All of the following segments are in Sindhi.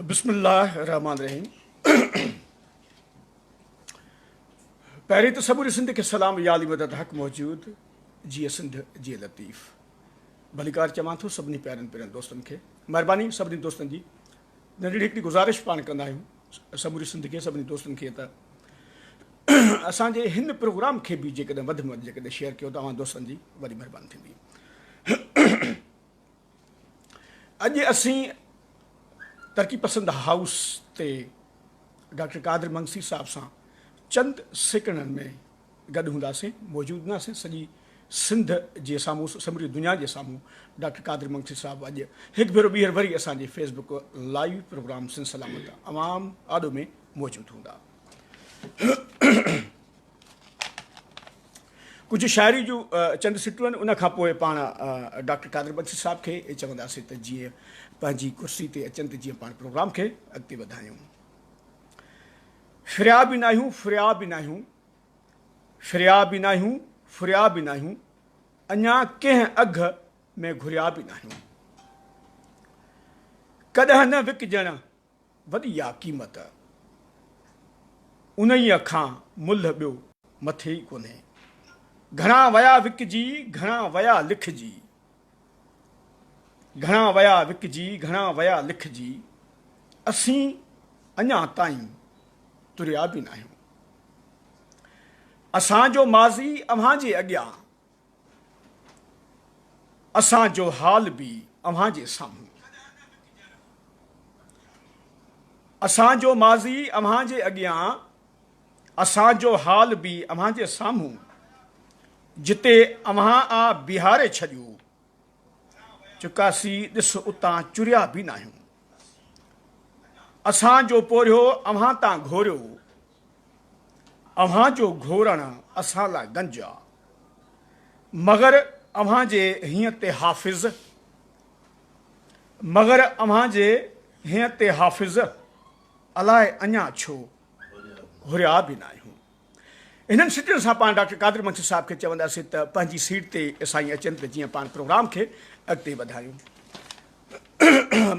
بسم الله الرحمٰن الرحيم پهرين ته سموري سنڌ کي سلام يا علي مدد حق موجود جيئي سنڌ جيئي لطيف ڀليڪار چوان ٿو سڀني پيارن پيارن دوستن کي مهرباني سڀني دوستن جي ننڍڙي هڪڙي گذارش پاڻ ڪندا آهيون سموري سنڌ کي سڀني دوستن کي ته اسان جي هن پروگرام کي به جيڪڏهن وڌ ۾ وڌ جيڪڏهن شيئر ڪيو ته اوهان دوستن جي وڏي مهرباني ٿيندي. اڄ اسين ترقي پسند هائوس تي ڊاڪٽر قادر منگسي صاحب سان چند سيڪنڊن ۾ گڏ هونداسين، موجود هونداسين، سڄي سنڌ جي سامهون سموري دنيا جي سامهون ڊاڪٽر قادر منگسي صاحب اڄ هڪ ڀيرو ٻيهر وري اسان جي Facebook live programme Sindh Salamat عوام آڏو ۾ موجود هوندا. ڪجهه شاعري جون چند سٽون آهن ان کان پوء پاڻ ڊاڪٽر قادر بخش صاحب کي چونداسين ته جيئن پنهنجي ڪرسي تي اچن ته جيئن پاڻ پروگرام کي اڳتي وڌايون. فريا به ناهيون فريا به ناهيون فريا به ناهيون فريا به ناهيون اڃا ڪنهن اگهه ۾ گهريا به ناهيون ڪڏهن نه وڪجڻ وڏي آ قيمت، انهيء کان ملهه ٻيو مٿي ئي ڪونهي. گهڻا ويا وڪجي، گهڻا ويا لکجي. گهڻا ويا وڪجي، گهڻا ويا لکجي، اسين اڃا تائين تريا به ناهيون. اسان جو ماضي اوهان جي اڳيان. اسان جو حال به اوهان جي سامهون. اسان جو ماضي اوهان جي اڳيان، اسان جو حال به اوهان جي سامهون، جتي اوهان آ بيهاري ڇڏيو، چڪاسي ڏس اتان چريا به ناهيون. اسان جو پورهيو اوهان تان گهوريو، اوهان جو گهورڻ اسان لاء گنج آ. مگر اوهان جي هينئن تي حافظ، مگر اوهان جي هينئن تي حافظ، الائي اڃا ڇو هريا به ناهيون. انهن سٽن سان پاڻ ڊاڪٽر قادر منڇر صاحب کي چونداسين ته پنهنجي سيٽ تي سائين اچن ته جيئن پاڻ پروگرام کي اڳتي وڌايون.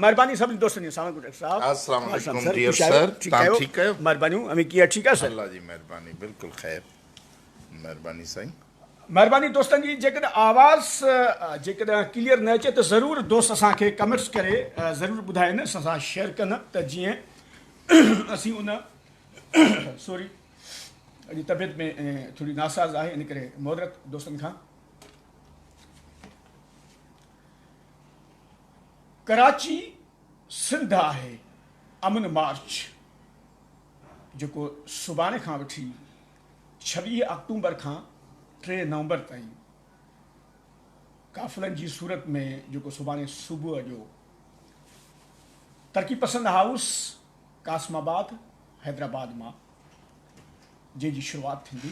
مھرباني سڀني دوستن جي السلام عليڪم ڊاڪٽر صاحب. السلام عليڪم ڊيئر سر تان ٺيڪ آهيو. مھربانيون اوھين ڪيئن ٺيڪ آهيو سر. الله جي مھرباني بلڪل خير مھرباني سائين. مھرباني دوستن جي جيڪڏھن آواز جيڪڏھن ڪليئر نه اچي ته ضرور دوست اسان کي ڪمينٽس ڪري ضرور ٻڌائين اسان سان شيئر ڪن ته جيئن اسين ان سوري اڄ طبيعت ۾ ٿوري ناساز آهي ان ڪري معذرت دوستن کان. ڪراچي سنڌ آهي امن مارچ جيڪو سڀاڻي کان وٺي 26 آڪٽومبر کان 3 نومبر تائين قافلن جي صورت ۾ جيڪو سڀاڻي صبح جو ترقي پسند هائوس قاسم آباد حيدرآباد مان جنهن جي شروعات ٿيندي.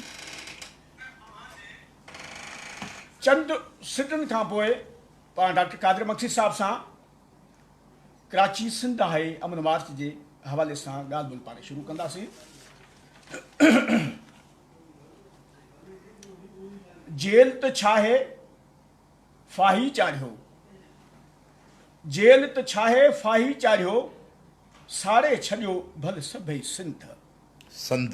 چند سٽن کان پوء پاڻ ڊاڪٽر قادر مگسي صاحب سان ڪراچي سنڌ آهي امن مارچ جي حوالي سان ڳالهه ٻولهه پاڻ شروع ڪنداسين. جيل ته ڇاهي ڦاهي چاڙهيو، جيل ته ڇاهي ڦاهي چاڙهيو، ساڙي ڇڏيو ڀل سڀئي سنڌ. سنڌ،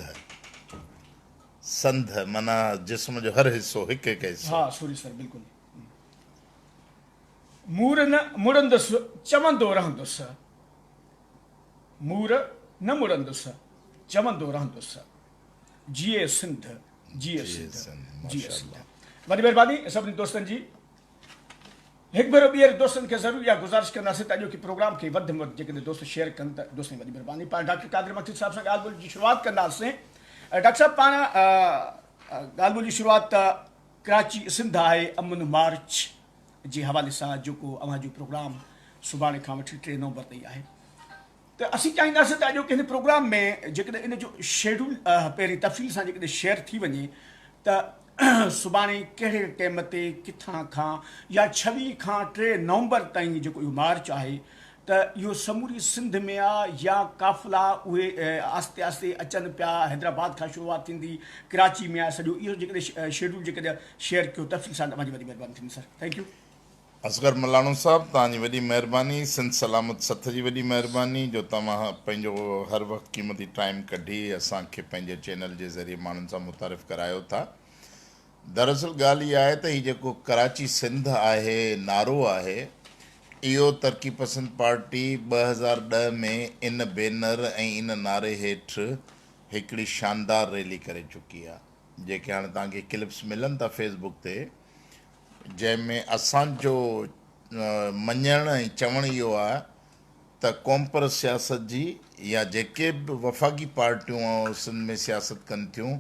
سنڌ معنيٰ جسم جو هر حصو، هڪ هڪ حصو. ها سوري سر بلڪل. مور نه مڙندس چوندو رهندس، مور نه مڙندس چوندو رهندس، جيئي سنڌ جيئي سنڌ جيئي سنڌ. وڏي مهرباني سڀني دوستن جي. هڪ ڀيرو ٻيهر دوستن کي ضرور اها گذارش ڪنداسين ته اڄوڪي پروگرام کي وڌ ۾ وڌ جيڪڏهن دوست شيئر ڪن ته دوستن جي وڏي مهرباني. پاڻ ڊاڪٽر قادر مگسي صاحب سان ڳالهه ٻولهه جي شروعات ڪنداسين. ڊاڪٽر صاحب پاڻ ڳالهه ٻولهه جي شروعات ته ڪراچي سنڌ آهي امن مارچ جي حوالي سان جيڪو اوهان جو پروگرام سڀاڻي کان وٺي 3 نومبر تائين آهي ته اسين چاهينداسين ته اڄوڪي هن پروگرام ۾ جيڪڏهن ان جو شيڊول پهرين تفصيل سان جيڪڏهن شيئر ٿي وڃي ته سڀاڻي ڪهڙي ٽيم تي ڪٿان کان يا 26 کان 3 نومبر تائين جيڪو اهو مارچ آهي ته اهو سموري سنڌ ۾ آ يا قافلا اهي آهستي آهستي اچن پيا حيدرآباد کان شروعات ٿيندي ڪراچي ۾ آ سڄو اهو جيڪڏهن شيڊول جيڪڏهن شيئر ڪيو تفصيل سان ته اوهان جي وڏي مهرباني ٿيندي سر thank you. اصغر ملاڻو صاحب توهان جي وڏي مهرباني سنڌ سلامت سٿ جي وڏي مهرباني جو توهان پنهنجو هر وقت قيمتي ٽائيم ڪڍي اسان کي پنهنجي چينل جي ذريعي ماڻهن سان متعارف ڪرايو ٿا دراصل ڳالهه اها آهي ته هي جيڪو ڪراچي سنڌ آهي نعرو آهي اهو ترقي پسند پارٽي 2010 ۾ ان بينر ۽ ان نعري هيٺ هڪڙي شاندار ريلي ڪري چڪي آهي جيڪي هاڻي توهان کي ڪلپس ملن ٿا فيس بڪ تي جنهن ۾ اسان جو مڃڻ ۽ چوڻ اهو آهي ته قومپرست سياست جي يا جيڪي به وفاقي پارٽيون سنڌ ۾ سياست ڪن ٿيون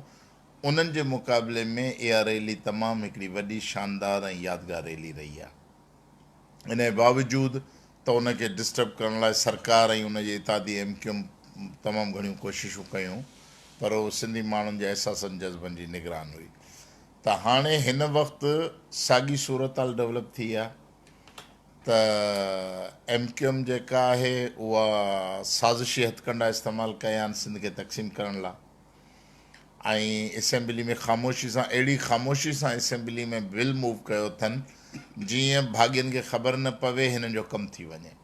انهن جي مقابلي ۾ اها ريلي تمام هڪڙي وڏي شاندار ۽ يادگار ريلي رهي آهي. ان جي باوجود ته ان کي ڊسٽرب ڪرڻ لاء سرڪار ۽ ان جي اتحادي ايم ڪيو ايم تمام گهڻيون ڪوششون ڪيون پر اهو سنڌي ماڻهن جي احساسن جذبن جي نگران هئي ته هاڻي هن وقت ساڳي صورتحال ڊولپ ٿي آهي ته ايم ڪيو ايم جيڪا آهي اها سازشي هٿڪنڊا استعمال ڪيا آهن سنڌ کي تقسيم ڪرڻ لاء ۽ اسيمبلي ۾ خاموشي سان اهڙي خاموشي سان اسيمبلي ۾ بل موو ڪيو اٿن جيئن ڀاڳين کي خبر نه پوي هنن جو ڪم ٿي وڃي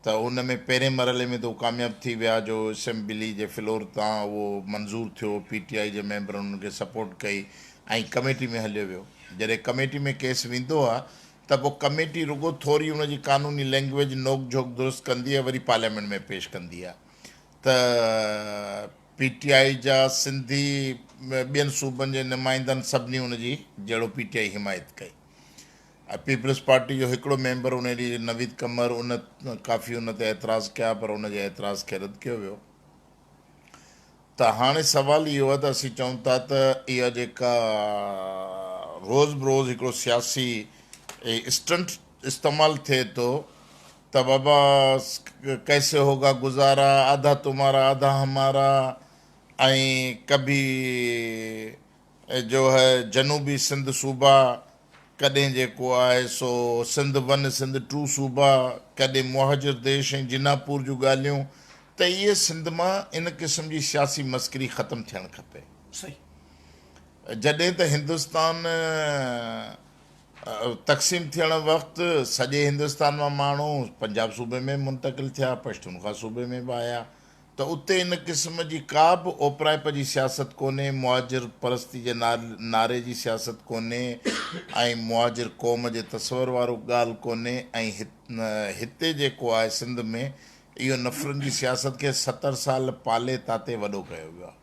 ته ان ۾ پهرين مرحلي ۾ ته هو ڪامياب ٿي ويا جو اسيمبلي جي فلور تان اهو منظور ٿيو پي ٽي آء جي ميمبرن ان کي سپورٽ ڪئي ۽ ڪميٽي ۾ هليو ويو جڏهن ڪميٽي ۾ ڪيس ويندو آهي ته پوء ڪميٽي رڳو ٿوري ان جي قانوني لينگويج نوڪ جهوڪ درست ڪندي آهي وري پارليامينٽ ۾ پيش ڪندي آهي ته پي ٽي آء جا سنڌي ٻين صوبن جي نمائندن سڀني ان جي جهڙو پي ٽي آء حمايت ڪئي ۽ پيپلز پارٽي جو هڪڙو ميمبر ان ڏينهن نويد قمر ان ڪافي ان تي اعتراض ڪيا پر ان جي اعتراض کي رد ڪيو ويو ته هاڻي سوال اهو آهي ته اسين چئون ٿا ته اها جيڪا روز بروز هڪڙو سياسي اسٽنٽ استعمال ٿئي ٿو ته بابا ڪيسي هوگا گذارا آڌا تمهارا آڌا همارا ۽ ڪڀي جو هي جنوبي سنڌ صوبا ڪڏهن جيڪو آهي سو سنڌ ون سنڌ ٽو صوبا ڪڏهن مهاجر ديش ۽ جناح پور جون ڳالهيون ته اهي سنڌ مان ان قسم جي سياسي مسڪري ختم ٿيڻ کپي. صحيح. جڏهن ته هندستان تقسيم ٿيڻ وقت سڄي هندستان مان ماڻهو پنجاب صوبي ۾ منتقل ٿيا، پشتونخوا صوبي ۾ به آيا ته اتي ان قسم جي ڪا به اوپرائپ جي سياست ڪونهي، مهاجر پرستي جي نعري جي سياست ڪونهي ۽ مهاجر قوم جي تصور وارو ڳالهه ڪونهي ۽ هتي جيڪو آهي سنڌ ۾ اهو نفرن جي سياست کي 70 سال پالي تاتي وڏو ڪيو ويو آهي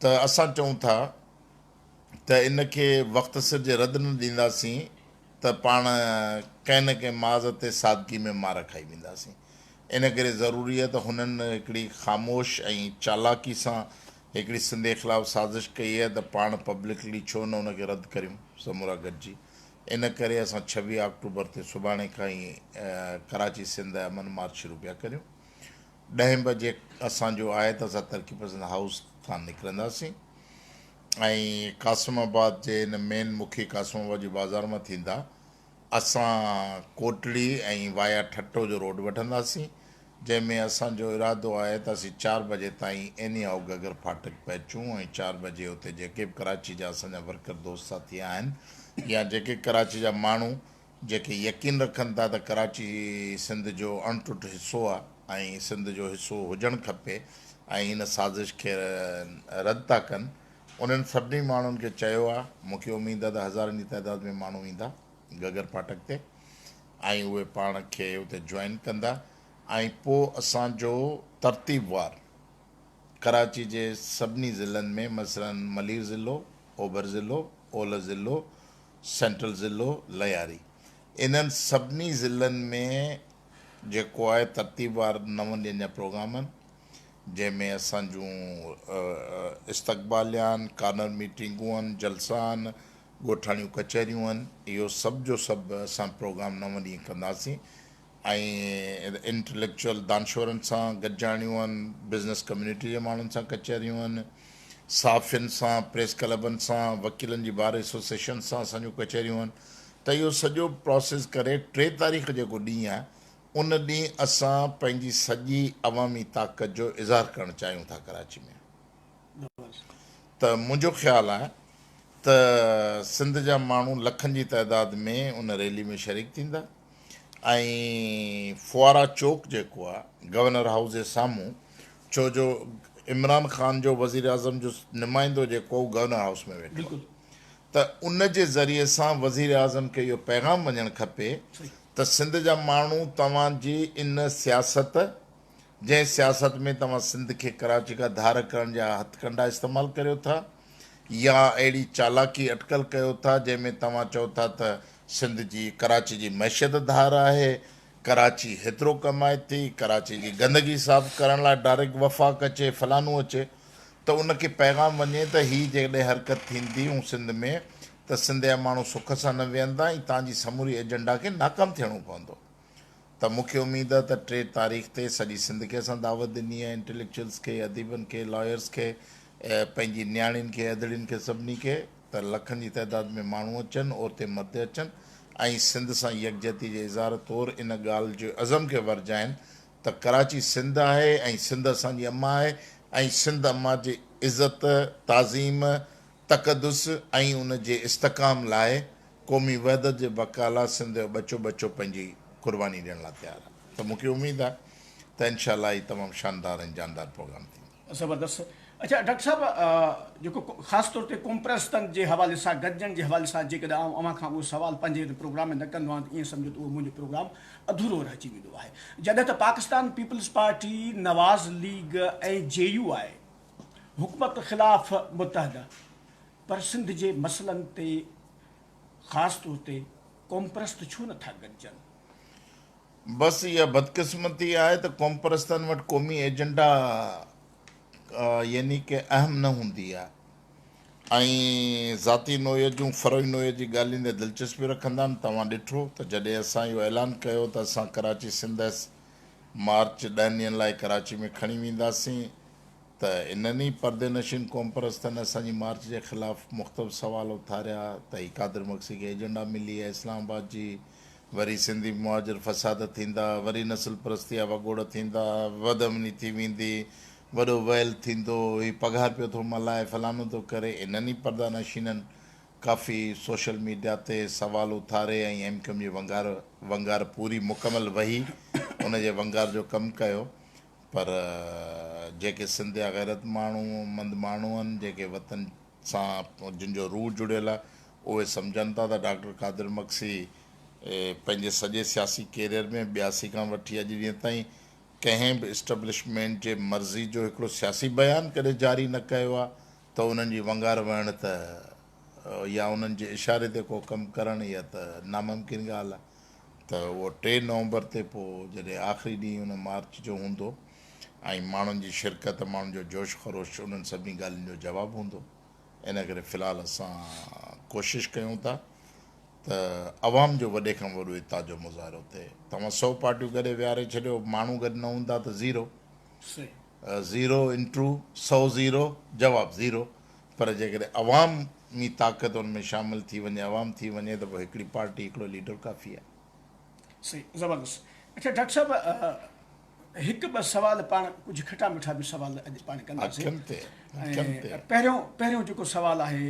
ته اسان چئون ٿا ته ان کي وقت سر جي رد نه ڏينداسين ته پاڻ ڪنهن نه ڪنهن محاذ تي سادگي ۾ مار کائي وينداسين. ان ڪري ضروري آهي ته هنن هڪڙي خاموش ۽ چالاڪي سان هڪڙي سنڌي خلاف سازش ڪئي آهي ته پاڻ پبلڪلي ڇو نه ان کي رد ڪريون سمورا گڏجي. ان ڪري اسان 26 آڪٽوبر تي سڀاڻي کان ئي ڪراچي سنڌ امن مارچ شروع پيا ڪريون. ڏهين بجي اسان جو آهي ته اسان ترقي پسند هائوس تان نڪرنداسين ۽ قاسم آباد جي ان مين مکي قاسم آباد جي بازار مان ٿيندا اسان ڪوٽڙي ۽ وايا ٺٽو جو روڊ وٺنداسين جنهن ۾ اسان جو ارادو آهي ته اسين چار بجي تائين ايني هائو گگر ڦاٽڪ پهچون ۽ چار بجي اتي جيڪي به ڪراچي جا اسان جا ورڪر دوست ساٿي آهن يا جيڪي ڪراچي جا ماڻهو جيڪي يقين رکن ٿا ته ڪراچي سنڌ جو اڻ ٽٽ حصو آهي ۽ سنڌ جو حصو هجڻ کپي ۽ ان سازش کي رد ٿا ڪن انهن سڀني ماڻهن کي چيو آهي مون کي اميد آهي ته هزارن جي تعداد ۾ ماڻهو ايندا گگر ڦاٽڪ تي ۽ اهي پاڻ کي اتي جوائن ڪندا ۽ پوء اسان جو ترتيبوار ڪراچي جي سڀني ضلعن ۾ مثلاً ملير ضلعو، اوڀر ضلعو، اولهه ضلعو، سينٽرل ضلعو لياري انهن سڀني ضلعن ۾ جيڪو آهي ترتيبوار نون ڏينهن جا پروگرام آهن جنهن ۾ اسان جون استقباليا آهن، ڪارنر ميٽنگون آهن، جلسا آهن، ڳوٺاڻيون ڪچهريون آهن اهو سڀ جو سڀ اسان پروگرام نو ڏينهن ڪنداسين ۽ انٽليڪچوئل دانشورن سان گڏجاڻيون آهن، بزنس ڪميونٽي جي ماڻهن سان ڪچهريون آهن، صحافين سان، پريس ڪلبن سان، وڪيلن جي بار ايسوسيئيشن سان اسان جون ڪچهريون آهن ته اهو سڄو پراسيس ڪري 3 تاريخ جيڪو ڏينهن آهي ان ڏينهن اسان پنهنجي سڄي عوامي طاقت جو اظهار ڪرڻ چاهيون ٿا ڪراچي ۾ ته منهنجو خيال آهي ته سنڌ جا ماڻهو لکن جي تعداد ۾ ان ريلي ۾ شريڪ ٿيندا ۽ ڦوهارا چوڪ جيڪو آهي گورنر هائوس جي سامهون ڇو جو عمران خان جو وزيراعظم جو نمائندو جيڪو آهي اهو گورنر هائوس ۾ ويٺو آهي ته ان جي ذريعي سان وزيراعظم کي اهو پيغام وڃڻ کپي ته سنڌ جا ماڻهو توهان جي ان سياست جنهن سياست ۾ توهان سنڌ کي ڪراچي کان ڌار ڪرڻ جا هٿڪنڊا استعمال ڪريو ٿا يا اهڙي چالاڪي اٽڪل ڪيو ٿا جنهن ۾ توهان چئو ٿا ته سنڌ جي ڪراچي جي معيشت ڌار آهي، ڪراچي هيترو ڪمائي ٿي، ڪراچي جي گندگي صاف ڪرڻ لاء ڊائريڪٽ وفاق اچي فلانو اچي ته ان کي پيغام وڃي ته هي جيڪڏهن حرڪت ٿيندي هون سنڌ ۾ ته سنڌ جا ماڻهو سک سان نه ويهندا ۽ توهان جي سموري ايجنڊا کي ناڪام ٿيڻو پوندو. ته مون کي اميد آهي ته 3 تاريخ تي سڄي سنڌ کي اسان دعوت ڏني آهي انٽليڪچوئلز کي، اديبن کي، لائيرز کي، پنهنجي نياڻين کي، ادڙين کي سڀني کي ته لکن جي تعداد ۾ ماڻهو اچن، عورتين مرد اچن ۽ سنڌ سان يڪجهتي جي اظهار طور ان ڳالهه جي عزم کي ورجائين ته ڪراچي سنڌ آهي ۽ سنڌ اسان جي اما آهي ۽ سنڌ اما جي عزت، تعظيم، تقدس ۽ ان جي استحڪام لاء قومي وحدت جي بقا لاء سنڌ جو ٻچو ٻچو پنهنجي قرباني ڏيڻ لاء تيار آهي ته مون کي اميد آهي ته انشاء الله هي تمام شاندار ۽ جاندار پروگرام ٿيندو. زبردست اڇا ڊاڪٽر صاحب جيڪو خاص طور تي قومپرستن جي حوالي سان گڏجڻ جي حوالي سان جيڪڏهن آئون اوهان کان اهو سوال پنهنجي هن پروگرام ۾ نه ڪندو آهيان ته ائين سمجهو ته اهو منهنجو پروگرام اڌورو رهجي ويندو آهي جڏهن ته Pakistan Peoples Party Nawaz League ۽ J U I حڪومت خلاف متحد پر سنڌ جي مسئلن تي خاص طور تي قومپرست ڇو نه ٿا گڏجن؟ بس اها بدقسمتي آهي ته قومپرستن وٽ قومي ايجنڊا يعني ڪه اهم نه هوندي آهي ۽ ذاتي نوعيت جون فروعي نوعيت جي ڳالهين تي دلچسپي رکندا آهن. توهان ڏٺو ته جڏهن اسان اهو اعلان ڪيو ته اسان ڪراچي سنڌ ايس مارچ ڏهن ڏينهن لاء ڪراچي ۾ کڻي وينداسين ته انهن ئي پردي نشين قومپرستن اسان جي مارچ جي خلاف مختلف سوال اٿاريا ته هي قادر مگسي کي ايجنڊا ملي آهي اسلام آباد جي، وري سنڌي مهاجر فساد ٿيندا، وري نسل پرستي جا وڳوڙ ٿيندا، بدامني ٿي ويندي، وڏو ويل ٿيندو، هي پگهار پيو ٿو ملهائي، فلانو ٿو ڪري، انهن ئي پرده نشينن ڪافي سوشل ميڊيا تي سوال اٿاري ۽ ايم ڪيو ايم جي ونگار ونگار پوري مڪمل وهي ان جي ونگار جو ڪم ڪيو. پر جيڪي سنڌ جا غيرت ماڻهو مند ماڻهو آهن، جيڪي وطن سان جن جو روح جڙيل آهي، اهي سمجهن ٿا ته ڊاڪٽر قادر مگسي پنهنجي سڄي سياسي ڪيريئر ۾ 82 کان وٺي اڄ ڏينهن تائين ڪنهن به اسٽبلشمينٽ جي مرضي جو هڪڙو سياسي بيان ڪڏهن جاري نه ڪيو آهي ته انهن جي ونگار وهڻ ته يا انهن جي اشاري تي ڪو ڪم ڪرڻ اها ته ناممڪن ڳالهه آهي. ته اهو 3 نومبر تي پوء جڏهن آخري ڏينهن ان مارچ جو هوندو ۽ ماڻهن جي شرڪت، ماڻهن جو جوش خروش انهن سڀني ڳالهين جو جواب هوندو. ان ڪري في الحال اسان ڪوشش ڪيون ٿا ته عوام جو وڏي کان وڏو اتحاد جو مظاهرو ٿئي. توهان 100 پارٽيون گڏي ويهاري ڇڏيو، ماڻهو گڏ نه هوندا ته زيرو. زيرو انٽو 100 زيرو، جواب زيرو. پر جيڪڏهن عوامي طاقت ان ۾ شامل ٿي وڃي، عوام ٿي وڃي ته پوء هڪڙي پارٽي، هڪڙو ليڊر ڪافي آهي. صحيح زبردست اڇا ڊاڪٽر صاحب هڪ ٻه سوال پاڻ ڪجهه کٽا مٺا به سوال اڄ پاڻ ڪنداسين. اکين تي اکين تي. پهريون پهريون جيڪو سوال آهي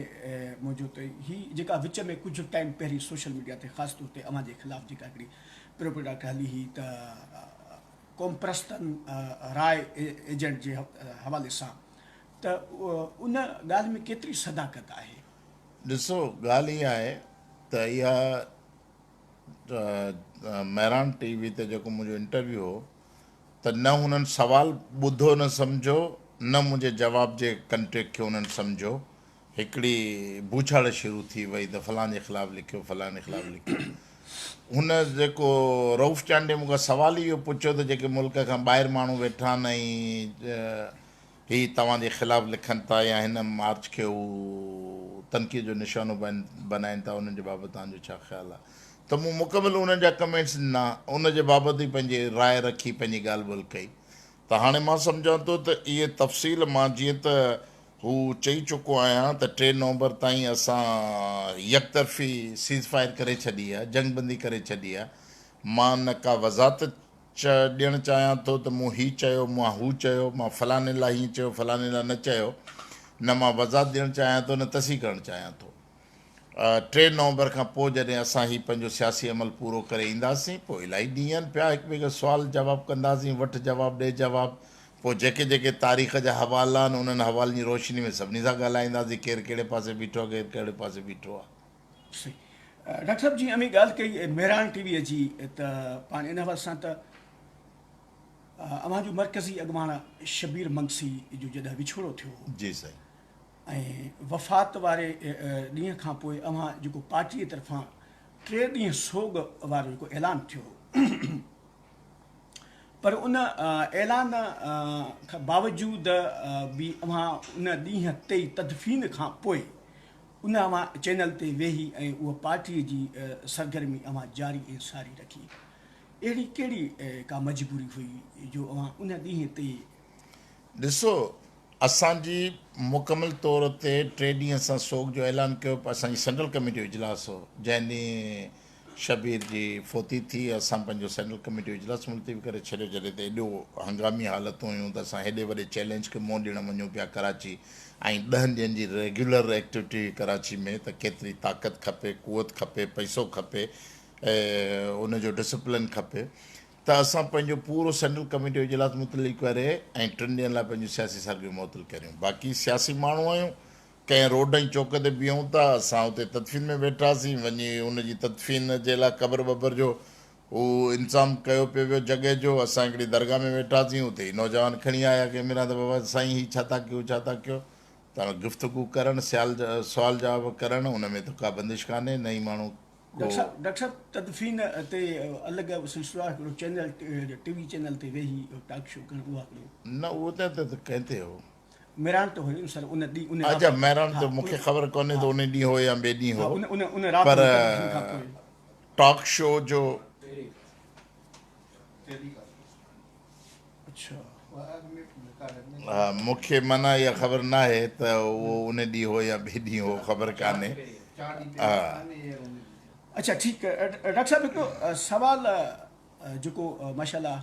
منهنجو ته هي جيڪا وچ ۾ ڪجهه ٽائيم پهرين سوشل ميڊيا تي خاص طور تي اوهان جي خلاف جيڪا هڪڙي پروپيگنڊا هلي هئي ته قومپرستن راء ايجنٽ جي حوالي سان ته ان ڳالهه ۾ ڪيتري صداقت آهي؟ ڏسو ڳالهه اها آهي ته اها مهراڻ ٽي وي تي جيڪو منهنجو انٽرويو هو ته نه هنن سوال ٻڌو نه سمجهيو نه منهنجي جواب جي ڪنٽيڪ کي انهن سمجهيو هڪڙي بوڇاڙ شروع ٿي وئي ته فلان جي خلاف لکيو فلان جي خلاف لکيو هن جيڪو رئوف چانڊيي مون کان سوال ئي اهو پڇيو ته جيڪي ملڪ کان ٻاهر ماڻهو ويٺا آهن ۽ هي توهان جي خلاف لکن ٿا يا هن مارچ کي هو تنقيد جو نشانو بنائين ٿا انهن جي بابت توهان جو ڇا خيال آهي ته مون مڪمل انهن جا ڪمينٽس ڏنا ان جي بابت ئي پنهنجي راء رکي پنهنجي ڳالهه ٻولهه ڪئي ته هاڻي مان سمجهان ٿو ته اهي تفصيل مان جيئن ته هو چئي چڪو آهيان ته 3 نومبر تائين اسان يڪطرفي سيز فائر ڪري ڇڏي آهي جنگ بندي ڪري ڇڏي آهي مان نه ڪا وضاحت ڏيڻ چاهيان ٿو ته مون هي چيو، مان هو چيو، مان فلاڻي لاء هيئن چيو، فلاڻي لاء نه چيو، نه مان وضاحت ڏيڻ چاهيان ٿو، نه تصحيح ڪرڻ چاهيان ٿو. ٽي نومبر کان پوء جڏهن اسان هي پنهنجو سياسي عمل پورو ڪري اينداسين پوء الائي ڏينهن آهن پيا هڪ ٻئي کي سوال جواب ڪنداسين وٺ جواب ڏي جواب پوء جيڪي جيڪي تاريخ جا حوالا آهن انهن حوالن جي روشني ۾ سڀني سان ڳالهائينداسين ڪير ڪهڙي پاسي بيٺو آهي ڪير ڪهڙي پاسي بيٺو آهي. صحيح ڊاڪٽر صاحب جيئن اوهين ڳالهه ڪئي مهراڻ ٽي وي جي ته پاڻ ان حوالي سان ته اوهان جو مرڪزي اڳواڻ شبير منگسي جو جڏهن وڇوڙو ٿيو هو جي سائين. ۽ وفات واري ڏينهن کان پوء اوهان جيڪو پارٽيء طرفان ٽي ڏينهن سوڳ وارو جيڪو اعلان ٿيو هو پر ان اعلان کان باوجود به اوهان ان ڏينهن تي ئي تدفين کان پوء ان اوهان چينل تي ويهي ۽ اها پارٽيء جي سرگرمي اوهان جاري ۽ ساري رکي. اهڙي ڪهڙي ڪا مجبوري هئي جو اوهان ان ڏينهن تي. ڏسو اسان جي مڪمل طور تي ٽي ڏينهن اسان سوڳ جو اعلان ڪيو پر اسان جي سينٽرل ڪميٽي جو اجلاس هو جنهن ڏينهن شبير جي فوتي ٿي اسان پنهنجو سينٽرل ڪميٽي جو اجلاس ملتوي ڪري ڇڏيو جڏهن ته ايڏو هنگامي حالتون هيون ته اسان هيڏي وڏي چئلينج کي منهن ڏيڻ وڃون پيا ڪراچي ۽ ڏهن ڏينهن جي ريگيولر ايڪٽيوٽي هئي ڪراچي ۾ ته ڪيتري طاقت کپي قوت کپي پئسو کپي ان جو ڊسپلن کپي ته اسان پنهنجو پورو سينٽرل ڪميٽي جو اجلاس ملتوي ڪري ۽ ٽن ڏينهن لاء پنهنجون سياسي سرگرميون معطل ڪريون. باقي سياسي ماڻهو آهيون، ڪنهن روڊ ۽ چوڪ تي بيهون ٿا، اسان اتي تدفين ۾ ويٺاسين، وڃي ان جي تدفين جي لاء قبر ٻبر جو هو انتظام ڪيو پيو ويو جڳهه جو، اسان هڪڙي درگاهه ۾ ويٺاسين، اتي ئي نوجوان کڻي آيا ڪئميرا ته بابا سائين هي ڇا ٿا ڪيو ڇا ٿا ڪيو، ته گفتگو ڪرڻ سوال جواب ڪرڻ ان ۾ ته ڪا بندش ڪانهي نه ئي ماڻهو ڊاڪٽر صاحب تدفين تي الڳ سلسلو آهي هڪڙو چينل ٽي وي چينل تي ويهي ٽاڪ شو ڪرڻ اهو هڪڙو. نه اهو ته ڪنهن تي هو. مهراڻ تي هيو سر ان ڏينهن ان رات اچا مهراڻ تي مون کي خبر ڪونهي ته ان ڏينهن هو يا ٻئي ڏينهن هو ان ان رات پر ٽاڪ شو جو اڇا ها مون کي معنيٰ اها خبر ناهي ته اهو ان ڏينهن هو يا ٻئي ڏينهن هو خبر ڪانهي ها. اڇا ٺيڪ ڊاڪٽر صاحب هڪڙو سوال جيڪو ماشاء الله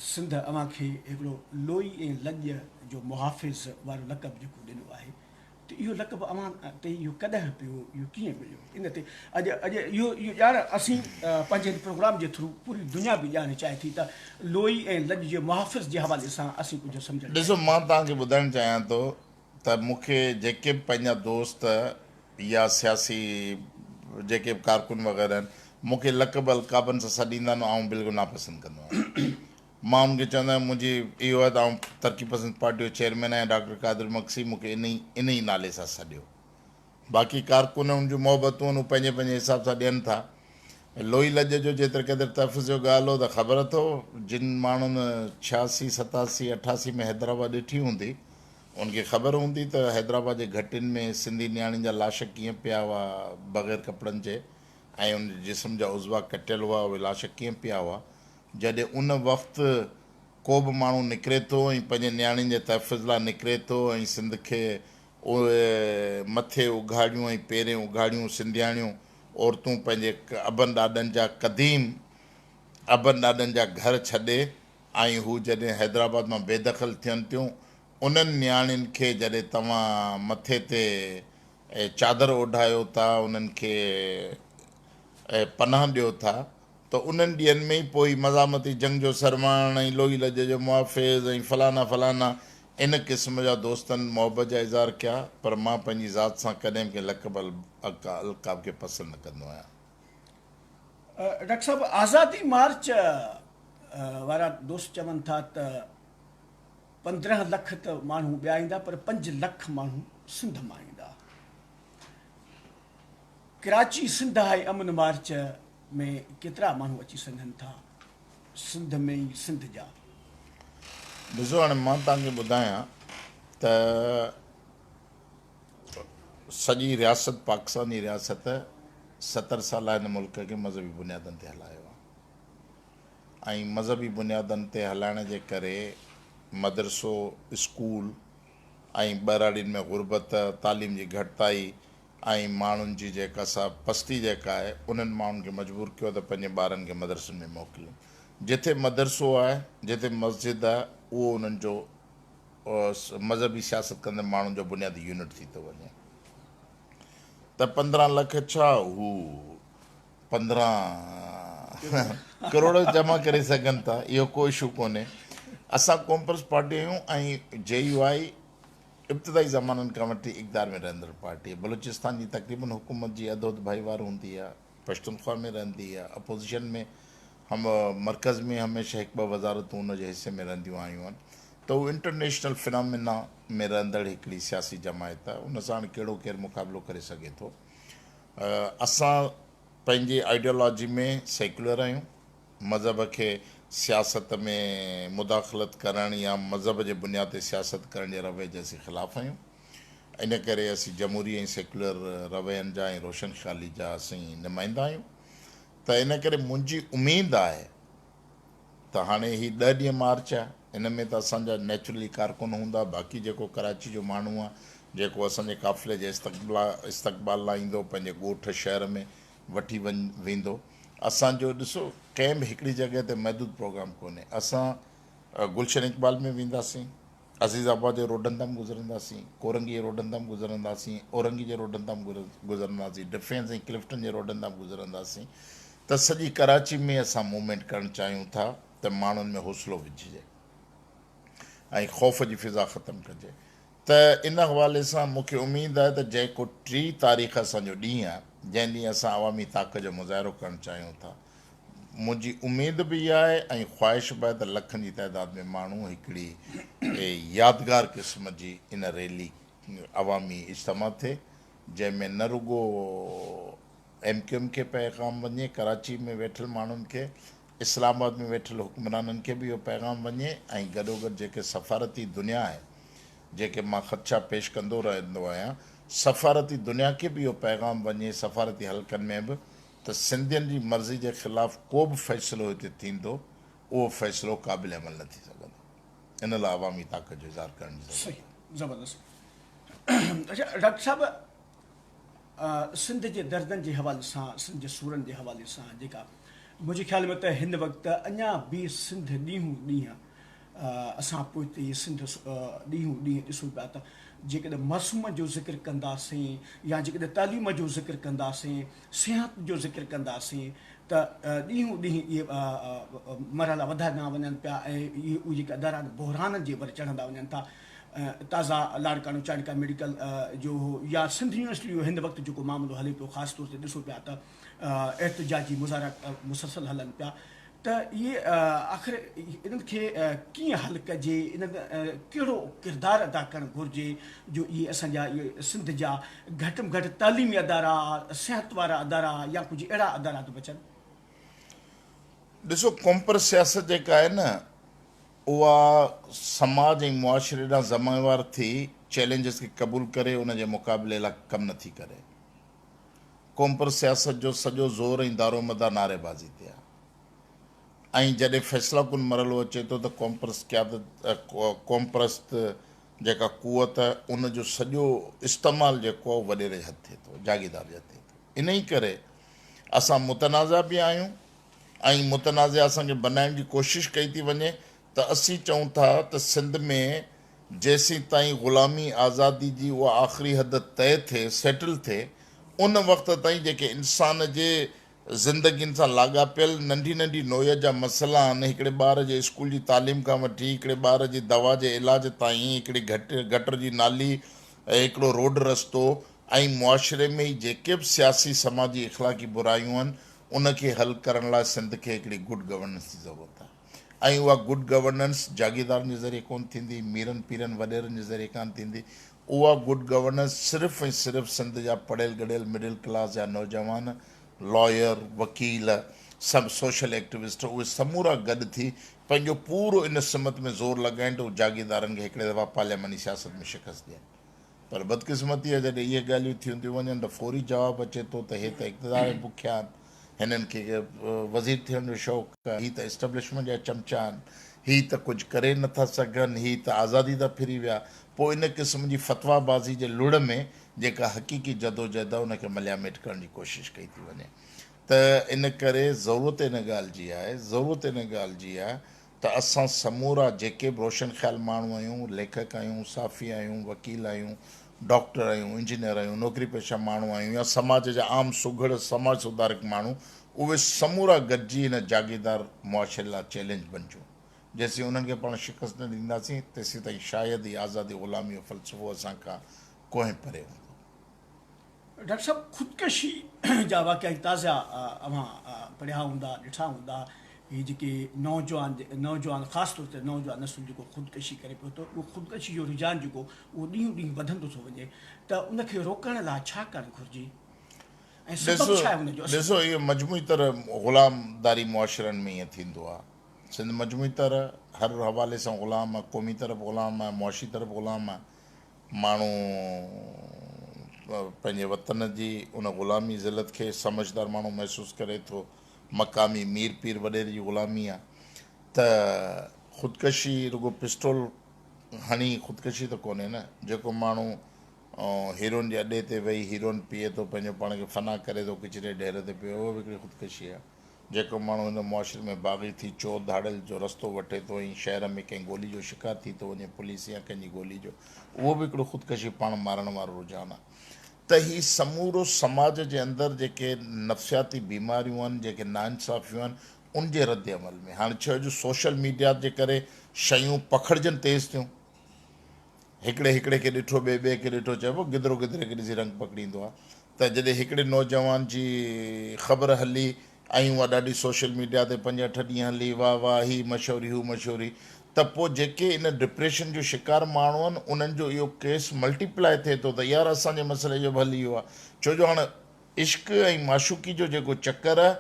سنڌ اوهان کي هڪڙو لوئي ۽ لڄ جو محافظ وارو لقب جيڪو ڏنو آهي ته اهو لقب اوهان تي اهو ڪڏهن پيو، اهو ڪيئن مليو؟ ان تي اڄ اڄ اهو اهو ڄاڻ اسين پنهنجي هن پروگرام جي ٿرو پوري دنيا به ڄاڻڻ چاهي ٿي ته لوئي ۽ لڄ جي محافظ جي حوالي سان اسين ڪجهه سمجهڻ ڏسو چاهيون ٿا. مان توهان کي ٻڌائڻ چاهيان ٿو ته مون کي جيڪي به پنهنجا دوست يا سياسي جيڪي به ڪارڪن وغيره آهن مون کي لقب القابن سان سڏيندا آهن آئون بلڪل ناپسند ڪندو آهيان. مان انهن کي چوندو آهيان منهنجي اهو آهي ته آئون ترقي پسند پارٽي جو چيئرمين آهيان ڊاڪٽر قادر مگسي مون کي انهي انهي نالي سان سڏيو باقي ڪارڪن انهن جون محبتون آهن هو پنهنجي پنهنجي حساب سان ڏين ٿا لوئي لڄ جو جيتري قدر تحفظ جو ڳالهه هو ته خبر اٿو جن ماڻهن 86 87 88 ۾ حيدرآباد ڏٺي هوندي ان کي خبر هوندي ته حيدرآباد جي گهٽين ۾ سنڌي نياڻين جا لاش ڪيئن پيا هئا بغير ڪپڙن جي ۽ ان جي جسم جا عضوا ڪٽيل هئا اهي لاش ڪيئن پيا هئا جڏهن ان وقت ڪو به ماڻهو نڪري ٿو ۽ پنهنجي نياڻين جي تحفظ لاء نڪري ٿو ۽ سنڌ کي اهي مٿي اگهاڙيون ۽ پيرين اگهاڙيون سنڌياڻيون عورتون پنهنجي ابن ڏاڏن جا قديم ابن ڏاڏن جا گهر ڇڏي ۽ هو جڏهن حيدرآباد مان بيدخل ٿين ٿيون انهن نياڻين کي جڏهن توهان مٿي تي چادر اوڍايو ٿا انهن کي پناهه ڏيو ٿا ته انهن ڏينهن ۾ ئي پوء هي مزاحمتي جنگ جو سرواڻ ۽ لوئي لڄ جو محافظ ۽ فلانا فلانا ان قسم جا دوستن محبت جا اظهار ڪيا پر مان پنهنجي ذات سان ڪڏهن به ڪنهن لقب القاب کي پسند نه ڪندو آهيان. ڊاڪٽر صاحب آزادي مارچ وارا دوست چون ٿا ته 15 لک ته ماڻهو ٻيا ايندا پر 5 لک ماڻهو سنڌ مان ايندا. ڪراچي سنڌ هاء امن مارچ ۾ ڪيترا ماڻهو اچي سگهن ٿا سنڌ ۾ ئي سنڌ جا. ڏسو هاڻي مان توهان کي ٻڌايان ته سڄي رياست پاڪستان جي رياست 70 سال هن ملڪ کي مذهبي بنيادن تي هلايو آهي ۽ مذهبي بنيادن تي هلائڻ جي ڪري مدرسو اسڪول ۽ ٻهراڙين ۾ غربت تعليم جي گهٽتائي ۽ ماڻهن جي جيڪا سا پستي جيڪا آهي انهن ماڻهن کي مجبور ڪيو ته پنهنجي ٻارن کي مدرسن ۾ موڪلين. جتي مدرسو آهي، جتي مسجد آهي اهو انهن جو مذهبي سياست ڪندڙ ماڻهن جو بنيادي يونٽ ٿي ٿو وڃي. ته 15 لک ڇا هو 15 ڪروڙ جمع ڪري سگهن ٿا، اهو ڪو اشو ڪونهي. اسان قومپرست پارٽي آهيون ۽ جي يو آء ابتدائي زمانن کان وٺي اقتدار ۾ رهندڙ پارٽي آهي. بلوچستان جي تقريبن حڪومت جي اڌ اڌ ڀائيوار هوندي آهي، پشتونخوا ۾ رهندي آهي، اپوزيشن ۾ هم مرڪز ۾ هميشه هڪ ٻه وزارتون ان جي حصي ۾ رهنديون آيون آهن ته هو انٽرنيشنل فنامينا ۾ رهندڙ هڪڙي سياسي جماعت آهي، ان سان هاڻي ڪهڙو ڪير مقابلو ڪري سگهي ٿو. اسان پنهنجي آئيڊيالاجي ۾ سيڪيولر آهيون، مذهب کي سياست ۾ مداخلت ڪرڻ يا مذهب جي بنياد تي سياست ڪرڻ جي رويي جي اسين خلاف آهيون، ان ڪري اسين جمهوري ۽ سيڪيولر روين جا ۽ روشن خيالي جا اسين نمائندا آهيون ته ان ڪري منهنجي اميد آهي ته هاڻي هي ڏهه ڏينهن مارچ آهي ان ۾ ته اسان جا نيچرلي ڪارڪن هوندا باقي جيڪو ڪراچي جو ماڻهو آهي جيڪو اسان جي قافلي جي استقبال لاء ايندو پنهنجي ڳوٺ شهر ۾ وٺي ويندو اسان جو ڏسو ڪنهن به هڪڙي جڳهه تي محدود پروگرام ڪونهي اسان گلشن اقبال ۾ وينداسين عزيز آباد جي روڊن تان به گذرنداسين، ڪورنگي جي روڊن تان به گذرنداسين، اورنگي جي روڊن تان به گذرنداسين، ڊفينس ۽ ڪلفٽن جي روڊن تان به گذرنداسين ته سڄي ڪراچي ۾ اسان موومينٽ ڪرڻ چاهيون ٿا ته ماڻهن ۾ حوصلو وجهجي ۽ خوف جي فضا ختم ڪجي ته ان حوالي سان مون کي اميد آهي ته جيڪو 3 تاريخ اسان جو ڏينهن آهي جنهن ڏينهن اسان عوامي طاقت جو مظاهرو ڪرڻ چاهيون ٿا منهنجي اميد به اها آهي ۽ خواهش به آهي ته لکن جي تعداد ۾ ماڻهو هڪڙي يادگار قسم جي ان ريلي عوامي اجتماع ٿئي جنهن ۾ نه رڳو ايم ڪيو ايم کي پيغام وڃي ڪراچي ۾ ويٺل ماڻهن کي اسلام آباد ۾ ويٺل حڪمرانن کي به اهو پيغام وڃي ۽ گڏوگڏ جيڪي سفارتي دنيا آهي جيڪي مان خدشا پيش ڪندو رهندو آهيان سفارتي دنيا کي به اهو پيغام وڃي سفارتي حلقن ۾ به ته سنڌين جي مرضي جي خلاف ڪو به فيصلو هتي ٿيندو اهو فيصلو قابل عمل نه ٿي سگهندو ان لاء عوامي طاقت جو اظهار ڪرڻ جي ضرورت آهي. زبردست اچا ڊاڪٽر صاحب سنڌ جي دردن جي حوالي سان سنڌ جي سورن جي حوالي سان جيڪا منهنجي خيال ۾ ته هن وقت اڃا به سنڌ ڏينهون ڏينهن اسان پوئتي سنڌ ڏينهون ڏينهن ڏسون پيا ته جيڪڏهن معصومن جو ذڪر ڪنداسين يا جيڪڏهن تعليم جو ذڪر ڪنداسين صحت جو ذڪر ڪنداسين ته ڏينهون ڏينهن اهي مرحلا وڌندا وڃن پيا ۽ اهي جيڪي ادارا آهن بحرانن جي ور چڙهندا وڃن ٿا. تازا لاڙڪاڻو چانڊڪا ميڊيڪل جو يا سنڌ يونيورسٽي جو هن وقت جيڪو معاملو هلي پيو خاص طور تي ڏسو پيا ته احتجاجي مظاهرا مسلسل هلن پيا ته اهي آخر انهن کي ڪيئن حل ڪجي، انهن ڪهڙو ڪردار ادا ڪرڻ گهرجي جو اهي اسان جا اهي سنڌ جا گهٽ ۾ گهٽ تعليمي ادارا، صحت وارا ادارا يا ڪجهه اهڙا ادارا ته بچن. ڏسو قومپرست سياست جيڪا آهي نه اها سماج ۽ معاشري ڏانهن ذميوار ٿي چئلينجز کي قبول ڪري ان جي مقابلي لاء ڪم نٿي ڪري. قومپرست سياست جو سڄو زور ۽ دارومدار نعريبازي تي آهي. ۽ جڏهن فيصله ڪن مرحلو اچي ٿو ته قومپرست قيادت قومپرست جيڪا قوت ان جو سڄو استعمال جيڪو آهي اهو وڏيري جي هٿ ٿئي ٿو جاگيردار جي هٿ ٿئي ٿو انهي ڪري اسان متنازع به آهيون ۽ متنازع اسان کي بنائڻ جي ڪوشش ڪئي ٿي وڃي ته اسين چئون ٿا ته سنڌ ۾ جيسين تائين غلامي آزادي جي اها آخري حد طئي ٿئي سيٽل ٿئي ان وقت تائين جيڪي انسان جي زندگين سان لاڳاپيل ننڍي ننڍي نوعيت جا مسئلا آهن، هڪڙي ٻار جي اسڪول جي تعليم کان وٺي هڪڙي ٻار جي دوا جي علاج تائين، هڪڙي گهٽ گٽر جي نالي ۽ هڪڙو روڊ رستو ۽ معاشري ۾ هي جيڪي به سياسي سماجي اخلاقي برايون آهن ان کي حل ڪرڻ لاء سنڌ کي هڪڙي گڊ گورننس جي ضرورت آهي ۽ اها گڊ گورننس جاگيردارن جي ذريعي ڪونه ٿيندي، ميرن پيرن وڏيرن جي ذريعي ڪانه ٿيندي، اها گڊ گورننس صرف ۽ صرف سنڌ جا پڙهيل ڳڙهيل مڊل ڪلاس جا نوجوان، لائير، وڪيل، سڀ سوشل ايڪٽوسٽ اهي سمورا گڏ ٿي پنهنجو پورو ان سمت ۾ زور لڳائين ته هو جاگيردارن کي هڪڙي دفعا پارلياماني سياست ۾ شڪست ڏين. پر بدقسمتي آهي جڏهن اهي ڳالهيون ٿيون ٿيون وڃن ته فوري جواب اچي ٿو ته هي ته اقتدار ۾ بکيا آهن، هنن کي وزير ٿيڻ جو شوق آهي، هي ته اسٽيبلشمينٽ جا چمچا آهن، هي ته ڪجهه ڪري نه ٿا سگهن، هي ته آزادي تان ڦري ويا. پوء ان قسم جي فتويٰ بازي جي لڙ ۾ جيڪا حقيقي جدوجهد آهي ان کي ملياميٽ ڪرڻ جي ڪوشش ڪئي ٿي وڃي ته ان ڪري ضرورت ان ڳالهه جي آهي ضرورت ان ڳالهه جي آهي ته اسان سمورا جيڪي به روشن خيال ماڻهو آهيون، ليکڪ آهيون، صحافي آهيون، وڪيل آهيون، ڊاڪٽر آهيون، انجنيئر آهيون، نوڪري پيشه ماڻهو آهيون يا سماج جا عام سگهڙ سماج سڌارڪ ماڻهو، اهي سمورا گڏجي هن جاگيردار معاشري لاء چئلينج بنجون. جيسين انهن کي پاڻ شڪست نه ڏينداسين، تيسين تائين شايد ئي آزادي غلامي جو فلسفو اسان کان ڪوهين پري هوندو. ڊاڪٽر صاحب خودڪشي جا واقعا هي تازا اوهان پڙهيا هوندا ڏٺا هوندا هي جيڪي نوجوان نوجوان خاص طور تي نوجوان نسل جيڪو خودڪشي ڪري پيو ته اهو خودڪشي جو رجحان جيڪو اهو ڏينهون ڏينهن وڌندو ٿو وڃي ته ان کي روڪڻ لاء ڇا ڪرڻ گهرجي ۽ سبب ڇا آهي ان جو اصل؟ ڏسو اهو مجموعي طرح غلام داري معاشرن ۾ ائين ٿيندو آهي سنڌ مجموعي طرح هر حوالي سان غلام آهي قومي طرح به غلام آهي معاشي طرح به غلام آهي ماڻهو پنهنجي وطن جي ان غلامي ذلت کي سمجهدار ماڻهو محسوس ڪري ٿو. مقامي مير پير وڏيري جي غلامي آ ته خودڪشي رڳو پسٽول هڻي خودڪشي ته ڪونهي نه. جيڪو ماڻهو هيروئن جي اڏي تي ويهي هيروئن پيئي ٿو پنهنجو پاڻ کي فنا ڪري ٿو ڪچري جي ڍير تي پيو اهو به هڪڙي خودڪشي آ. جيڪو ماڻهو هن معاشري ۾ باغي ٿي چور ڌاڙيل جو رستو وٺي ٿو ۽ شهر ۾ ڪنهن گولي جو شڪار ٿي ٿو وڃي پوليس يا ڪنهن جي گولي جو اهو به هڪڙو خودڪشي پاڻ مارڻ وارو رجحان آهي ته هي سمورو سماج جي اندر جيڪي نفسياتي بيماريون آهن جيڪي ناانصافيون آهن ان جي رد عمل ۾ هاڻي ڇو جو سوشل ميڊيا جي ڪري شيون پکڙجن تيز ٿيون هڪڙي هڪڙي کي ڏٺو ٻئي ٻئي کي ڏٺو چئبو گدرو گدري کي ڏسي رنگ پڪڙيندو آهي ته جڏهن هڪڙي نوجوان جي خبر هلي ۽ اها ڏاڍي سوشل ميڊيا تي پنج اٺ ڏينهن هلي واهه واهه هي مشهوري هو مشهوري ته پوء جيڪي ان ڊپريشن جو شڪار ماڻهو آهن انهن جو اهو ڪيس ملٽيپلائي ٿئي ٿو ته يار اسان جي مسئلي جو به حل اهو آهي ڇو جو هاڻ عشق ۽ معشوقي جو جيڪو چڪر آهي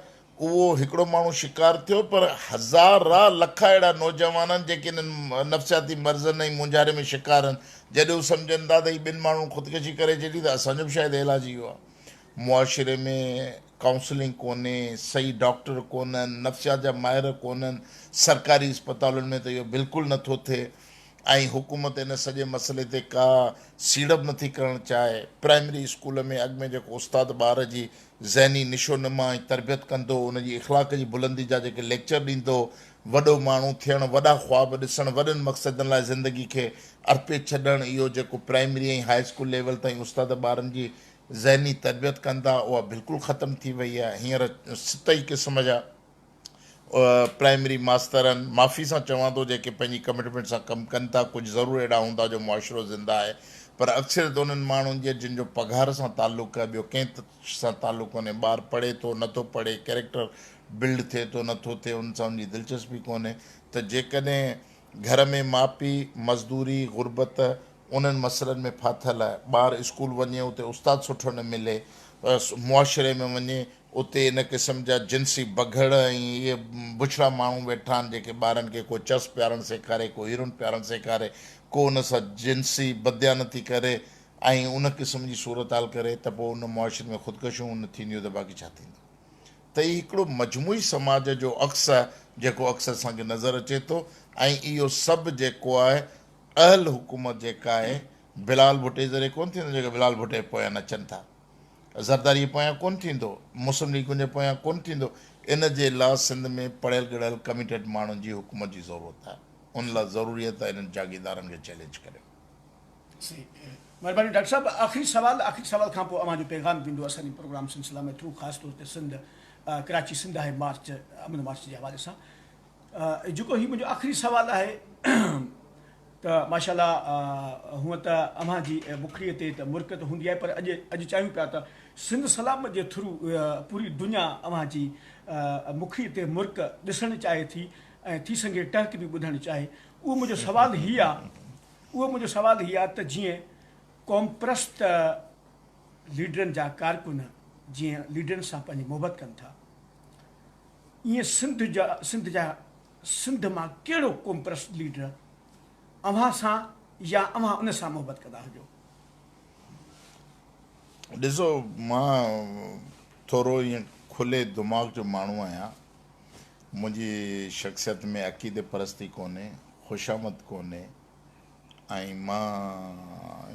اهو هڪڙو ماڻهو شڪار ٿيو پر هزارا لکا اهڙا نوجوان آهن جيڪي انهن نفسياتي مرضن ۽ مونجهاري ۾ شڪار آهن جڏهن هو سمجهن ٿا ته هي ٻن ماڻهن خودڪشي ڪري ڇڏي ته اسان جو به شايد علاج اهو آهي. معاشري ۾ ڪائونسلنگ ڪونهي، صحيح ڊاڪٽر ڪونهن، نفسيات جا ماهر ڪونهن، سرڪاري اسپتالن ۾ ته اهو بلڪل نٿو ٿئي. ۽ حڪومت ان سڄي مسئلي تي ڪا سيڙپ نٿي ڪرڻ چاهي. پرائمري اسڪول ۾ اڳ ۾ جيڪو استاد ٻار جي ذهني نشو نما ۽ تربيت ڪندو هو، ان جي اخلاق جي بلندي جا جيڪي ليڪچر ڏيندو هو، وڏو ماڻهو ٿيڻ، وڏا خواب ڏسڻ، وڏن مقصدن لاء زندگي کي ارپي ڇڏڻ، اهو جيڪو پرائمري ۽ هاء اسڪول ليول تائين استاد ٻارن جي ذهني تربيت ڪندا، اها بلڪل ختم ٿي وئي آهي. هينئر ست ئي قسم جا پرائمري ماسترن، معافي سان چوان ٿو جيڪي پنهنجي ڪمٽمينٽ سان ڪم ڪن ٿا، ڪجهه ضرور اهڙا هوندا جو معاشرو زنده آهي پر اڪثريت انهن ماڻهن جي جن جو پگهار سان تعلق آهي ٻيو ڪنهن سان تعلق ڪونهي، ٻار پڙهي ٿو نٿو پڙهي، ڪيريڪٽر بلڊ ٿئي ٿو نٿو ٿئي ان سان ان جي دلچسپي ڪونهي ته جيڪڏهن گهر ۾ ماء پيء مزدوري، غربت انهن مسئلن ۾ ڦاٿل آهي، ٻار اسڪول وڃي اتي استاد سٺو نه ملي، معاشري ۾ وڃي اتي ان قسم جا جنسي بگهڙ ۽ اهي بڇڙا ماڻهو ويٺا آهن جيڪي ٻارن کي ڪو چرس پيارڻ سيکاري، ڪو هيروئن پيارڻ سيکاري، ڪو ان سان جنسي بدديانتي ڪري ۽ ان قسم جي صورتحال ڪري ته پوء ان معاشري ۾ خودڪشيون نه ٿينديون ته باقي ڇا ٿيندو؟ ته هي هڪڙو مجموعي سماج جو عڪس آهي جيڪو عڪس اسان کي نظر اچي ٿو ۽ اهو سڀ جيڪو آهي اهل حڪومت جيڪا آهي بلال ڀٽي ذريعي ڪونه ٿيندو جيڪي بلال ڀٽي جي پويان نچن ٿا. زرداري جي پويان ڪونه ٿيندو، مسلم ليگ جي پويان ڪونه ٿيندو، ان جي لا سنڌ ۾ پڙهيل ڳڙهيل ڪميٽيڊ ماڻهن جي حڪومت جي ضرورت آهي، ان لا ضروري آهي ته انهن جاگيردارن کي چئلينج ڪريو. صحيح مھرباني ڊاڪٽر صاحب آخري سوال آخري سوال کان پوء اوھان جو پيغام به ايندو اسان جي پروگرام سلسله ۾ ٿرو خاص طور تي سنڌ ڪراچي سنڌ آھي مارچ امن مارچ جي حوالي سان جيڪو هي منهنجو آخري سوال آهي ته ماشاء الله هونء ته اوهان جي مکڙي تي ته مرڪ ته هوندي آهي پر اڄ اڄ چاهيون پيا ته سنڌ سلامت جي ٿرو پوري دنيا اوهان جي مکڙي تي مرڪ ڏسڻ چاهي ٿي ۽ ٿي سگهي ٽهڪ به ٻڌڻ چاهي اهو منهنجو سوال هي آ اهو منهنجو سوال هي آ ته جيئن قومپرست ليڊرن جا ڪارڪن جيئن ليڊرن سان پنهنجي محبت ڪن ٿا ائين سنڌ جا سنڌ جا سنڌ مان ڪهڙو قومپرست ليڊر اوهان سان يا اوهان ان سان محبت ڪندا هجو؟ ڏسو مان ٿورو ائين کلي دماغ جو ماڻهو آهيان منهنجي شخصيت ۾ عقيدي پرستي ڪونهي خوشامد ڪونهي ۽ مان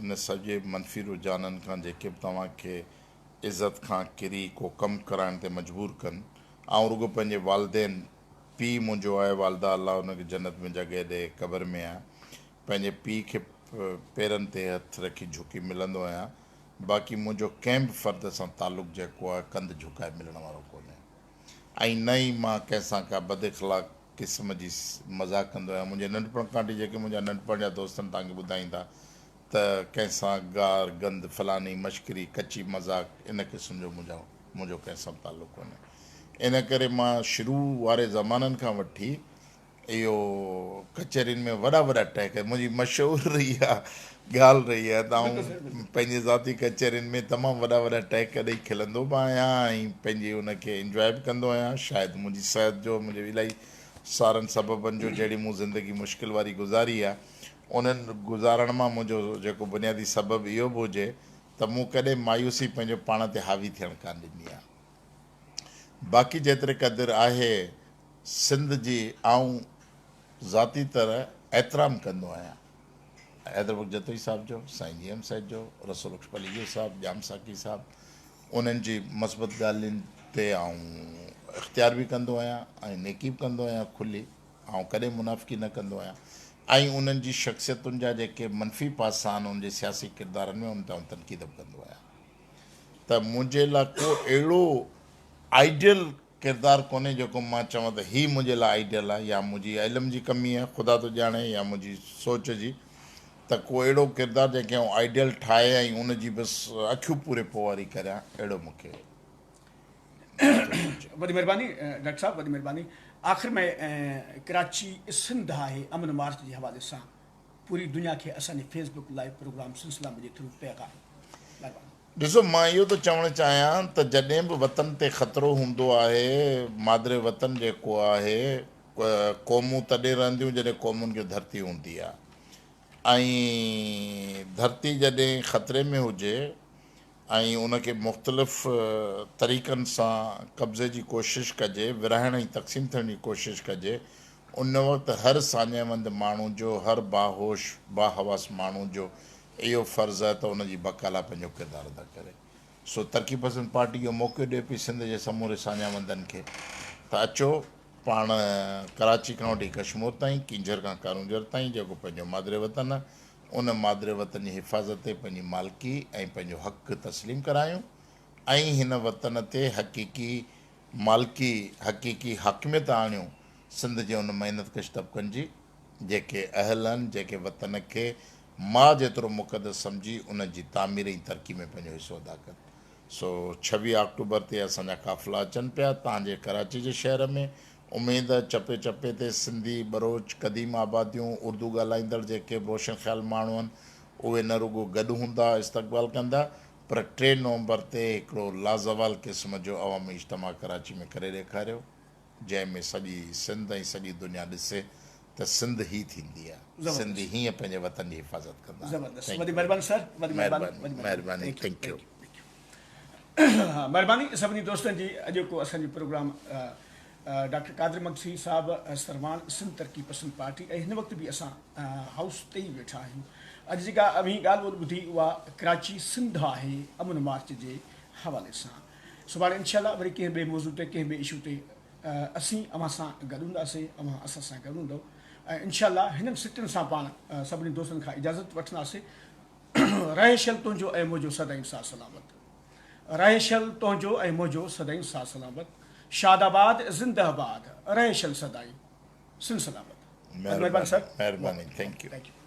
ان سڄي منفي رجحانن کان جيڪي به توهان کي عزت کان ڪري ڪو ڪم ڪرائڻ تي مجبور ڪن. آئون رڳو پنهنجي والدين، پيء منهنجو آهي، والده الله ان کي جنت ۾ جڳهه ڏي، قبر ۾ آهي، پنهنجي پيء کي پيرن تي هٿ رکي جهڪي ملندو آهيان باقي منهنجو ڪنهن به فرد سان تعلق جيڪو آهي ڪنڌ جهڪائي ملڻ وارو ڪونهي ۽ نه ئي مان ڪنهن سان ڪا بد اخلاق قسم جي مذاق ڪندو آهيان. منهنجي ننڍپڻ کان وٺي جيڪي منهنجا ننڍپڻ جا دوست آهن توهان کي ٻڌائيندا ته ڪنهن سان گار گند فلاني مشڪري ڪچي مذاق ان قسم جو منهنجا منهنجو ڪنهن سان به تعلق ڪونهي ان ڪري مان شروع واري زمانن کان وٺي اهو ڪچهرين ۾ وڏا وڏا ٽهڪ منهنجي مشهور رهي آ ڳالهه رهي آ ته آئون پنهنجي ذاتي ڪچهرين ۾ تمام وڏا وڏا ٽهڪ ڏئي کلندو به آهيان ۽ پنهنجي ان کي انجواء به ڪندو آهيان شايد منهنجي صحت جو منهنجي الائي سارن سببن جو جهڙي مون زندگي مشڪل واري گذاري آ انهن گذارڻ مان منهنجو جيڪو بنيادي سبب اهو به هجي ته مون ڪڏهن مايوسي پنهنجو پاڻ تي حاوي ٿيڻ ڪانه ڏني آ باقي جيتري قدر آهي سنڌ جي آئون ذاتي طرح احترام ڪندو آهيان حيدر بخش جتوئي صاحب جو، سائين جي ايم سيد جو، رسول بخش پليجو صاحب، ڄام ساقي صاحب انهن جي مثبت ڳالهين تي آئون اختيار به ڪندو آهيان ۽ نيڪي به ڪندو آهيان کلي آئون ڪڏهن منافقي نه ڪندو آهيان ۽ انهن جي شخصيتن جا جيڪي منفي پاسا آهن انهن جي سياسي ڪردارن ۾ انهن تي آئون تنقيد به ڪندو آهيان ته منهنجي لاء ڪو اهڙو آئيڊيل ڪردار ڪونهي جيڪو مان چوان ته هي منهنجي لاء آئيڊيل آهي يا منهنجي علم جي ڪمي آهي خدا ٿو ڄاڻي يا منهنجي سوچ جي ته ڪو اهڙو ڪردار جنهن کي آئون آئيڊيل ٺاهي ۽ ان جي بس اکيون پوري پوئواري ڪريان اهڙو مون کي نٿو سوچي. وڏي مهرباني ڊاڪٽر صاحب وڏي مهرباني آخر ۾ ڪراچي سنڌ آهي امن مارچ جي حوالي سان پوري دنيا کي اسان جي فيس بڪ لائيو پروگرام سلسله جي ٿرو پيغام مهرباني. ڏسو مان اهو ٿو چوڻ چاهيان ته جڏهن به وطن تي خطرو هوندو آهي، مادر وطن جيڪو آهي، قومون تڏهن رهنديون جڏهن قومن کي ڌرتي هوندي آهي ۽ ڌرتي جڏهن خطري ۾ هجي ۽ ان کي مختلف طريقن سان قبضي جي ڪوشش ڪجي، ورهائڻ ۽ تقسيم ٿيڻ جي ڪوشش ڪجي، ان وقت هر ساڃاهوند ماڻهو جو، هر باهوش، باحواس ماڻهو جو اهو فرض آهي ته ان جي بقا لاء پنهنجو ڪردار ادا ڪري. سو ترقي پسند پارٽي اهو موقعو ڏئي پئي سنڌ جي سموري ساڃاهوندن کي ته اچو پاڻ ڪراچي کان وٺي ڪشمور تائين، ڪينجهر کان ڪارونجهر تائين جيڪو پنهنجو مادر وطن آهي، ان مادر وطن جي حفاظت تي پنهنجي مالڪي ۽ پنهنجو حق تسليم ڪرايون ۽ هن وطن تي حقيقي مالڪي، حقيقي حاڪميت آڻيون سنڌ جي ان محنت ڪش طبقن جي جيڪي اهل آهن، جيڪي وطن کي ماء جيترو مقدس سمجهي ان جي تعمير ۽ ترقي ۾ پنهنجو حصو ادا ڪن. سو 26 آڪٽوبر تي اسان جا قافلا اچن پيا تان جي ڪراچي جي شهر ۾. اميد چپي چپي تي سنڌي، ٻروچ، قديم آباديون، اردو ڳالهائيندڙ جيڪي به روشن خيال ماڻهو آهن اهي نه رڳو گڏ هوندا استقبال ڪندا پر 3 نومبر تي هڪڙو لازوال قسم جو عوامي اجتماع ڪراچي ۾ ڪري ڏيکاريو جنهن ۾ سڄي سنڌ ۽ سڄي دنيا ڏسي ته سنڌ هي ٿيندي آ سنڌي هيئن پنهنجي وطن جي حفاظت ڪندا آهن. زبردست وڏي مهرباني سر وڏي مهرباني مهرباني thank you. مهرباني سڀني دوستن جي اڄوڪو اسان جو پروگرام ڊاڪٽر قادر مگسي صاحب سرواڻ سنڌ ترقي پسند پارٽي ۽ هن وقت به اسان هائوس تي ئي ويٺا آهيون اڄ جيڪا اوهين ڳالهه ٻولهه ٻڌي اها ڪراچي سنڌ آهي امن مارچ جي حوالي سان سڀاڻي انشاء الله وري ڪنهن ٻئي موضوع تي ڪنهن ٻئي اشو تي اسين اوهان سان گڏ هونداسين اوهان اسان سان گڏ هوندو ۽ انشاء الله هنن سٽن سان پاڻ سڀني دوستن کان اجازت وٺنداسين رهي شل تنهنجو ۽ منهنجو سدائين ساٿ سلامت رهي شل تنهنجو ۽ منهنجو سدائين ساٿ سلامت شاد آباد زنده آباد رهي شل سدائين سنڌ سلامت. مهرباني مهرباني thank you.